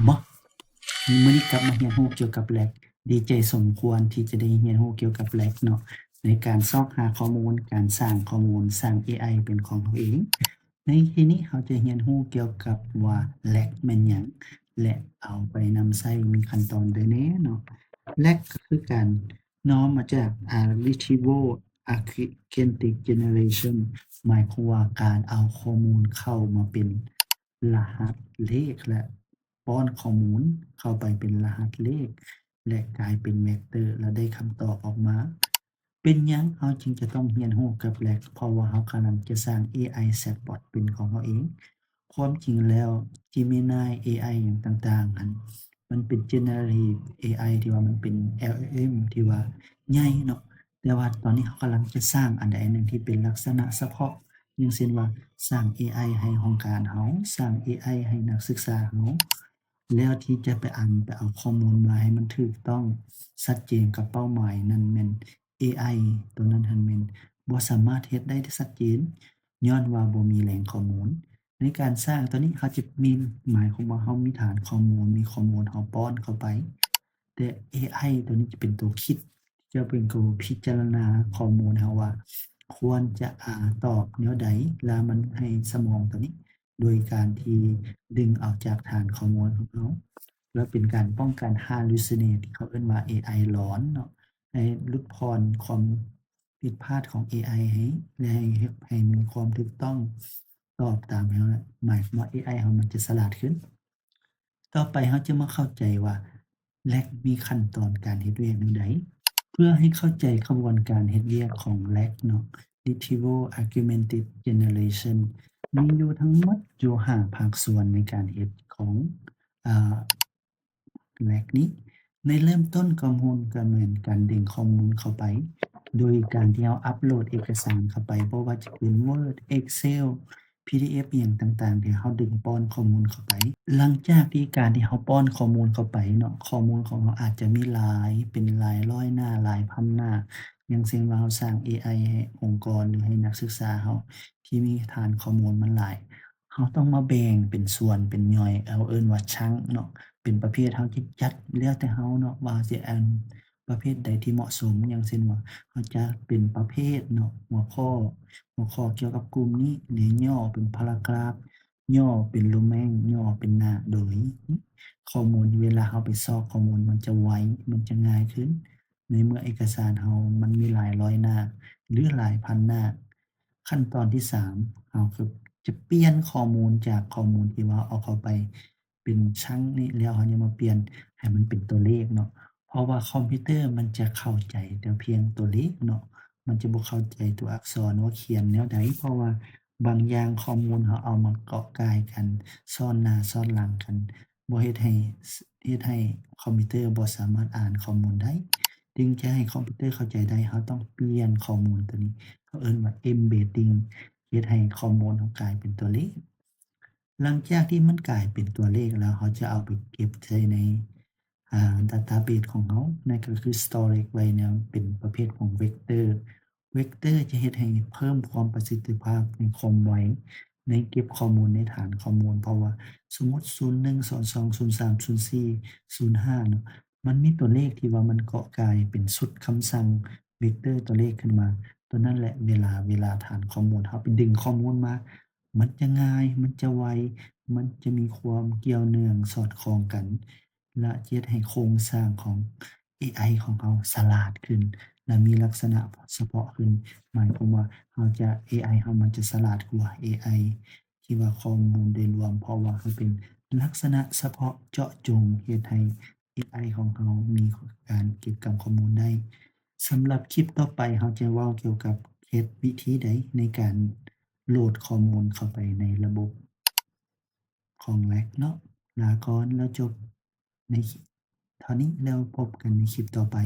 ເນາະ. ມື້ນີ້ກັບມາຮຽນຮູ້ກ່ຽວກັບ RAG ດີໃຈສົມຄວນທີ່ຈະໄດ້ຮຽນຮູ້ກ່ຽວກັບ RAG ເນາະ ໃນການຊອກຫາຂໍ້ມູນ, ການສ້າງຂໍ້ມູນ, ສ້າງ ເອໄອ ເປັນຂອງເຮົາເອງ. ໃນທີ່ນີ້ເຮົາຈະຮຽນຮູ້ກ່ຽວກັບວ່າ RAG ແມ່ນຫຍັງ ແລະ ເອົາໄປນຳໃຊ້ມີຂັ້ນຕອນໃດແດ່ເນາະ. RAG ກໍຄືການນ້ອມມາຈາກ Retrieval Agentic Generation ໝາຍຄວາມວ່າການເອົາຂໍ້ມູນເຂົ້າມາເປັນລະຫັດເລກ ແລະ ປ້ອນຂໍ້ມູນເຂົ້າໄປເປັນລະຫັດເລກ ແລະ ກາຍເປັນເວັກເຕີ ແລະ ໄດ້ຄຳຕອບອອກມາ. ເປັນຫຍັງເຮົາຈຶ່ງຈະຕ້ອງຮຽນຮູ້ກັບ RAG? ເພາະວ່າເຮົາກຳລັງຈະສ້າງ ເອໄອ chatbot ເປັນຂອງເຮົາເອງ. ຄວາມຈິງແລ້ວ Gemini ເອໄອ ຫຍັງຕ່າງໆ ຫັ້ນ ມັນເປັນ generative ເອໄອ ທີ່ວ່າມັນເປັນ LLM ທີ່ວ່າໃຫຍ່ເນາະ, ແຕ່ວ່າຕອນນີ້ເຮົາກຳລັງຈະສ້າງອັນໃດອັນໜຶ່ງທີ່ເປັນລັກສະນະສະເພາະ ຢ່າງເຊັ່ນວ່າ ສ້າງ ເອໄອ ໃຫ້ຫ້ອງການເຮົາ, ສ້າງ ເອໄອ ໃຫ້ນັກສຶກສາເຮົາ, ແລ້ວທີ່ຈະໄປອັນ ໄປເອົາຂໍ້ມູນມາໃຫ້ມັນຖືກຕ້ອງ ຊັດເຈນກັບເປົ້າໝາຍນັ້ນແມ່ນ ເອໄອ ຕົວນັ້ນຫັ້ນແມ່ນບໍ່ສາມາດເຮັດໄດ້ຊັດເຈນ ຍ້ອນວ່າບໍ່ມີແຫຼ່ງຂໍ້ມູນ. ໃນການສ້າງຕົວນີ້ ເຮົາຈະມີ ໝາຍຄວາມວ່າເຮົາມີຖານຂໍ້ມູນ, ມີຂໍ້ມູນ ເຮົາປ້ອນເຂົ້າໄປ, ແຕ່ ເອໄອ ຕົວນີ້ຈະເປັນຕົວຄິດ ຈະເປັນຕົວພິຈາລະນາຂໍ້ມູນເຮົາວ່າ ຄວນຈະ ອາ ຕອບແນວໃດ ແລ້ວມັນໃຫ້ສະໝອງຕົວນີ້ ໂດຍການທີ່ດຶງເອົາຈາກຖານຂໍ້ມູນຂອງເຮົາ ແລ້ວເປັນການປ້ອງກັນ hallucinate ທີ່ເຂົາເອີ້ນວ່າ ເອໄອ ຫຼອນເນາະ, ໃຫ້ຫຼຸດຜ່ອນຄວາມຜິດພາດຂອງ ເອໄອ ໃຫ້ ແລະ ໃຫ້ ໃຫ້ມີຄວາມຖືກຕ້ອງຕອບຕາມເຮົາ, ໝາຍຄວາມວ່າ ເອໄອ ເຮົາມັນຈະສະຫຼາດຂຶ້ນ. ຕໍ່ໄປເຮົາຈະມາເຂົ້າໃຈວ່າ RAG ມີຂັ້ນຕອນການເຮັດວຽກແນວໃດ. ເພື່ອໃຫ້ເຂົ້າໃຈຂະບວນການເຮັດວຽກຂອງ RAG ເນາະ, Retrieval Augmented Generation ມີຢູ່ທັງໝົດຢູ່ຫ້າພາກສ່ວນໃນການເຮັດຂອງ ອາ RAG ນີ້. ໃນເລີ່ມຕົ້ນຂໍ້ມູນກໍແມ່ນການດຶງຂໍ້ມູນເຂົ້າໄປ ໂດຍການທີ່ເຮົາອັບໂຫຼດເອກະສານເຂົ້າໄປ, ບໍ່ວ່າຈະເປັນ Word, Excel, PDF ອີ່ຫຍັງຕ່າງໆ ທີ່ເຮົາດຶງປ້ອນຂໍ້ມູນເຂົ້າໄປ. ຫຼັງຈາກທີ່ການທີ່ເຮົາປ້ອນຂໍ້ມູນເຂົ້າໄປເນາະ, ຂໍ້ມູນຂອງເຮົາອາດຈະມີຫຼາຍ ເປັນຫຼາຍຮ້ອຍໜ້າ, ຫຼາຍພັນໜ້າ, ຢ່າງເຊັ່ນວ່າເຮົາສ້າງ ເອໄອ ໃຫ້ອົງກອນ ຫຼື ໃຫ້ນັກສຶກສາເຮົາທີ່ມີຖານຂໍ້ມູນມັນຫຼາຍ, ເຮົາຕ້ອງມາແບ່ງເປັນສ່ວນເປັນຍ່ອຍ, ເຮົາເອີ້ນວ່າ chunk ເນາະ, ເປັນປະເພດ ເຮົາຈະຈັດແລ້ວແຕ່ເຮົາເນາະ ວ່າເຮົາຊິອັນ ປະເພດໃດທີ່ເໝາະສົມ, ຢ່າງເຊັ່ນວ່າ ເຮົາຈະເປັນປະເພດເນາະ, ຫົວຂໍ້, ຫົວຂໍ້ກ່ຽວກັບກຸ່ມນີ້, ແລະ ຫຍໍ້ເປັນ paragraph, ຫຍໍ້ເປັນ Roman, ຫຍໍ້ເປັນໜ້າ, ໂດຍຂໍ້ມູນເວລາເຮົາໄປຊອກຂໍ້ມູນມັນຈະໄວ, ມັນຈະງ່າຍຂຶ້ນ ໃນເມື່ອເອກະສານເຮົາມັນມີຫຼາຍຮ້ອຍໜ້າ ຫຼື ຫຼາຍພັນໜ້າ. ຂັ້ນຕອນທີສາມ ເຮົາກໍຈະປ່ຽນຂໍ້ມູນຈາກຂໍ້ມູນທີ່ວ່າເອົາເຂົ້າໄປເປັນ chunk ນີ້ແລ້ວ ເຮົາຍັງມາປ່ຽນໃຫ້ມັນເປັນຕົວເລກເນາະ, ເພາະວ່າຄອມພິວເຕີມັນຈະເຂົ້າໃຈແຕ່ພຽງຕົວເລກເນາະ, ມັນຈະບໍ່ເຂົ້າໃຈຕົວອັກສອນວ່າຂຽນແນວໃດ, ເພາະວ່າບາງຢ່າງຂໍ້ມູນເຮົາເອົາມາເກາະກ່າຍກັນ, ຊ້ອນໜ້າຊ້ອນຫຼັງກັນ, ບໍ່ເຮັດໃຫ້ ເຮັດໃຫ້ຄອມພິວເຕີບໍ່ສາມາດອ່ານຂໍ້ມູນໄດ້, ຈຶ່ງຈະໃຫ້ຄອມພິວເຕີເຂົ້າໃຈໄດ້, ເຮົາຕ້ອງປ່ຽນຂໍ້ມູນຕົວນີ້, ເຂົາເອີ້ນວ່າ embedding, ເຮັດໃຫ້ຂໍ້ມູນເຮົາກາຍເປັນຕົວເລກ. ຫຼັງຈາກທີ່ມັນກາຍເປັນຕົວເລກແລ້ວ, ເຮົາຈະເອົາໄປເກັບໃສ່ໃນ ອາ database ຂອງເຮົາ, ນັ້ນກໍຄື storage ໄວ້ແນວເປັນປະເພດຂອງ vector. Vector ຈະເຮັດໃຫ້ເພີ່ມຄວາມປະສິດທິພາບໃນຄວາມໄວໃນເກັບຂໍ້ມູນໃນຖານຂໍ້ມູນ, ເພາະວ່າສົມມຸດ ສູນໜຶ່ງ ສອງ ສອງ ສູນສາມ ສູນສີ່ ສູນຫ້າ ເນາະ, ມັນມີຕົວເລກທີ່ວ່າມັນເກາະກາຍເປັນຊຸດຄຳສັ່ງ vector ຕົວເລກຂຶ້ນມາ, ຕົວນັ້ນແຫຼະ ເວລາ ເວລາຖານຂໍ້ມູນເຮົາໄປດຶງຂໍ້ມູນມາ, ມັນຈະງ່າຍ, ມັນຈະໄວ, ມັນຈະມີຄວາມກ່ຽວເນື່ອງສອດຄ່ອງກັນ ແລະ ຈະເຮັດໃຫ້ໂຄງສ້າງຂອງ ເອໄອ ຂອງເຮົາສະຫຼາດຂຶ້ນ ແລະ ມີລັກສະນະສະເພາະຂຶ້ນ. ໝາຍຄວາມວ່າເຮົາຈະ ເອໄອ ເຮົາມັນຈະສະຫຼາດກວ່າ ເອໄອ ທີ່ວ່າຂໍ້ມູນໂດຍລວມ, ເພາະວ່າມັນເປັນລັກສະນະສະເພາະເຈາະຈົງ ເຮັດໃຫ້ ເອໄອ ຂອງເຮົາມີການເກັບກຳຂໍ້ມູນໄດ້. ສຳລັບຄລິບຕໍ່ໄປ ເຮົາຈະເວົ້າກ່ຽວກັບເຮັດວິທີໃດໃນການໂຫຼດຂໍ້ມູນເຂົ້າໄປໃນລະບົບຂອງ RAG ເນາະ. ລາກ່ອນ ແລ້ວຈົບໃນເທົ່ານີ້, ແລ້ວພົບກັນໃນຄລິບຕໍ່ໄປ.